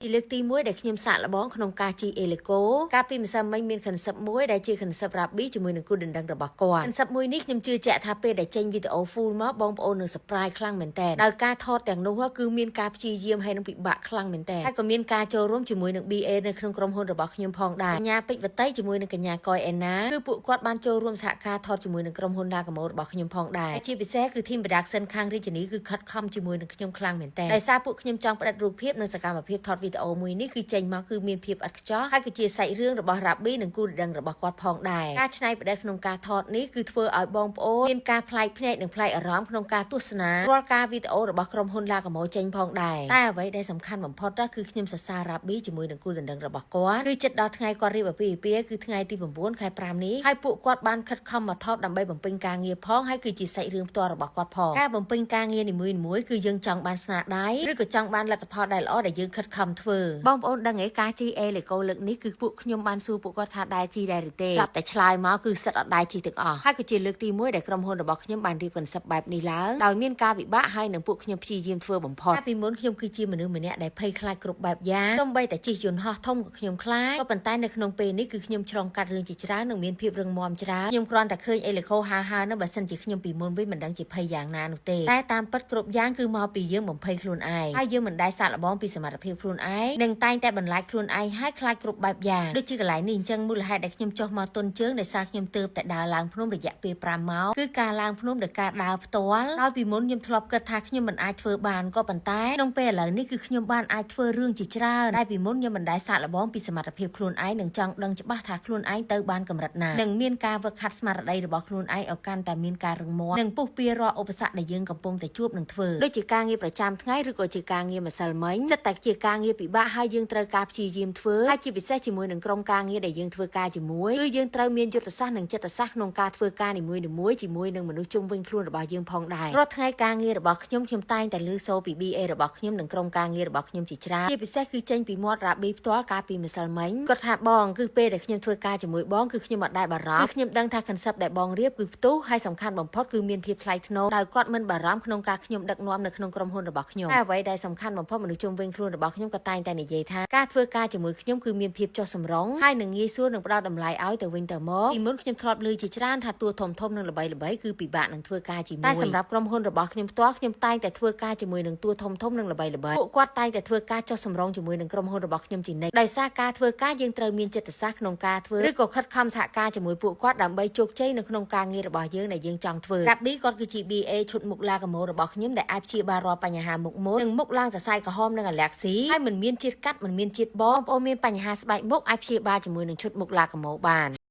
ជាលើកទី1ដែលខ្ញុំសាកល្បងក្នុងការជិះអេលីកូកាលពីម្សិលមិញមាន concept មួយដែលជា concept Rabbi ជាមួយនឹងគូដណ្ដឹងរបស់គាត់ concept មួយនេះខ្ញុំជឿជាក់ថាពេលដែលចេញវីដេអូ full មកបងប្អូននឹង surprise ខ្លាំងមែនតើដោយការថតទាំងនោះគឺមានការព្យាយាមហើយនឹងពិបាកខ្លាំងមែនតើហើយក៏មានការចូលរួមជាមួយនឹង BA នៅក្នុងក្រុមហ៊ុនរបស់ខ្ញុំផងដែរកញ្ញាពេជ្រវតីជាមួយនឹងកញ្ញាកយអេណាគឺពួកគាត់បានចូលរួមសហការថតជាមួយនឹងក្រុមហ៊ុនឡាកាម៉ូរបស់ខ្ញុំផងដែរជាពិសេសគឺ team production ខាងរាជធានីគឺខិតខំជាមួយនឹងខ្ញុំខ្លាំងមែនតើដោយសារពួកខ្ញុំចង់ផ្ដិតរូបភាពនិងសកម្មភាពថតវីដេអូមួយនេះគឺចេញមកគឺមានភាពឥតខ្ចោះហើយក៏ជាសាច់រឿងរបស់ Rabbi និងគូដណ្ដឹងរបស់គាត់ផងដែរការច្នៃប្រឌិតក្នុងការថតនេះគឺធ្វើឲ្យបងប្អូនមានការប្លែកភ្នែកនិងប្លែកអារម្មណ៍ក្នុងការទស្សនារាល់ការវីដេអូរបស់ក្រុមហ៊ុនឡាកាម៉ូចេញផងដែរតែអ្វីដែលសំខាន់បំផុតគឺខ្ញុំសរសើរ Rabbi ជាមួយនឹងគូដណ្ដឹងរបស់គាត់គឺចិត្តដល់ថ្ងៃគាត់រៀបអាពាហ៍ពិពាហ៍គឺថ្ងៃទី9ខែ5នេះហើយពួកគាត់បានខិតខំមកថតដើម្បីបំពេញការងារផងហើយគឺជាសាច់រឿងផ្ទាល់របស់គាត់ផងការបំពេញការងារនីមួយៗគឺយើងចង់បានស្នាដៃឬក៏ចង់បានលទ្ធផលដែលល្អដែលយើងខិតខំធ្វើបងប្អូនដឹងឯការជិះអេលេកូលើកនេះគឺពួកខ្ញុំបានសួរពួកគាត់ថាដែរជិះដែរឬទេស្រាប់តែឆ្លើយមកគឺសិតអត់ដែរជិះទាំងអស់ហើយក៏ជាលើកទី1ដែលក្រុមហ៊ុនរបស់ខ្ញុំបានរៀប concept បែបនេះឡើងដោយមានការពិបាកហើយនឹងពួកខ្ញុំព្យាយាមធ្វើបំផុតកាលពីមុនខ្ញុំគឺជាមនុស្សម្នាក់ដែលភ័យខ្លាចគ្រប់បែបយ៉ាងសូម្បីតែជិះយន្តហោះធំក៏ខ្ញុំខ្លាចក៏ប៉ុន្តែនៅក្នុងពេលនេះគឺខ្ញុំឆ្លងកាត់រឿងជាច្រើននិងមានភាពរឹងមាំច្រើនខ្ញុំគ្រាន់តែឃើញអេលេកូហាហានោះបើសិនជាខ្ញុំពីមុនវិញមិនដឹងជាភ័យយ៉ាងណានោះទេតែតាមពិតគ្រប់យ៉ាងគឺមកពីយើងបំភ័យខ្លួនឯងហើយយើងមិនដែលសាកល្បងពីសមត្ថភាពខ្លួនឯងនិងតែងតែបន្លាចខ្លួនឯងហើយខ្លាចគ្រប់បែបយ៉ាងដូចជាកន្លែងនេះអញ្ចឹងមូលហេតុដែលខ្ញុំចុះមកទន់ជើងដោយសារខ្ញុំទើបតែដើរឡើងភ្នំរយៈពេល5ម៉ោងគឺការឡើងភ្នំដោយការដើរផ្ទាល់ដោយពីមុនខ្ញុំធ្លាប់គិតថាខ្ញុំមិនអាចធ្វើបានក៏ប៉ុន្តែក្នុងពេលឥឡូវនេះគឺខ្ញុំបានអាចធ្វើរឿងជាច្រើនដែលពីមុនខ្ញុំមិនដែលសាកល្បងពីសមត្ថភាពខ្លួនឯងនិងចង់ដឹងច្បាស់ថាខ្លួនឯងទៅបានកម្រិតណានិងមានការវឹកហាត់ស្មារតីរបស់ខ្លួនឯងឲ្យកាន់តែមានការរឹងមាំនិងពុះពៀរាល់ឧបសគ្គដែលយើងកំពុងតែជួបនឹងធ្វើដូចជាការងារប្រចាំថ្ងៃឬក៏ជាការងារម្សិលមិញសិតតែជាការងារពិបាកហើយយើងត្រូវការព្យាយាមធ្វើហើយជាពិសេសជាមួយនឹងក្រុមការងារដែលយើងធ្វើការជាមួយគឺយើងត្រូវមានយុទ្ធសាស្ត្រនិងចិត្តសាស្ត្រក្នុងការធ្វើការនីមួយៗជាមួយនឹងមនុស្សជុំវិញខ្លួនរបស់យើងផងដែររាល់ថ្ងៃការងាររបស់ខ្ញុំខ្ញុំតែងតែឮសូរពី BA របស់ខ្ញុំនិងក្រុមការងាររបស់ខ្ញុំជាច្រើនជាពិសេសគឺចេញពីមាត់ Rabbi ផ្ទាល់កាលពីម្សិលមិញគាត់ថាបងគឺពេលដែលខ្ញុំធ្វើការជាមួយបងគឺខ្ញុំអត់ដែលបារម្ភគឺខ្ញុំដឹងថា concept ដែលបងរៀបគឺផ្ទុះហើយសំខាន់បំផុតគឺមានភាពថ្លៃថ្នូរដោយគាត់មិនបារម្ភក្នុងការខ្ញុំដឹកនាំនៅក្នុងក្រុមហ៊ុនរបស់ខ្ញុំតែអ្វីដែលសំខាន់បំផុតមនុស្សជុំវិញខ្លួនរបស់ខ្ញុំក៏តែងតែនិយាយថាការធ្វើការជាមួយខ្ញុំគឺមានភាពចុះសម្រុងហើយនឹងងាយស្រួលនឹងផ្ដល់តម្លៃឲ្យទៅវិញទៅមកពីមុនខ្ញុំធ្លាប់ឮជាច្រើនថាតួធំធំនិងល្បីល្បីគឺពិបាកនឹងធ្វើការជាមួយតែសម្រាប់ក្រុមហ៊ុនរបស់ខ្ញុំផ្ទាល់ខ្ញុំតែងតែធ្វើការជាមួយនឹងតួធំធំនិងល្បីល្បីពួកគាត់តែងតែធ្វើការចុះសម្រុងជាមួយនឹងក្រុមហ៊ុនរបស់ខ្ញុំជានិច្ចដោយសារការធ្វើការយើងត្រូវមានចិត្តសាស្ត្រក្នុងការធ្វើឬក៏ខិតខំសហការជាមួយពួកគាត់ដើម្បីជោគជ័យនៅក្នុងការងាររបស់យើងដែលយើងចង់ធ្វើ Rabbi គាត់គឺជា BA ឈុតមុខឡាកាម៉ូរបស់ខ្ញុំដែលអាចព្យាបាលរាល់បញ្ហាមុខមុតនិងមុខឡើងសរសៃក្រហមនិងអាឡែស៊ីហើយមិនមានជាតិកាត់មិនមានជាតិបងប្អូនមានបញ្ហាស្បែកមុខអាចព្យាបាលជាមួយនឹងឈុតមុខឡាកាម៉ូបាន។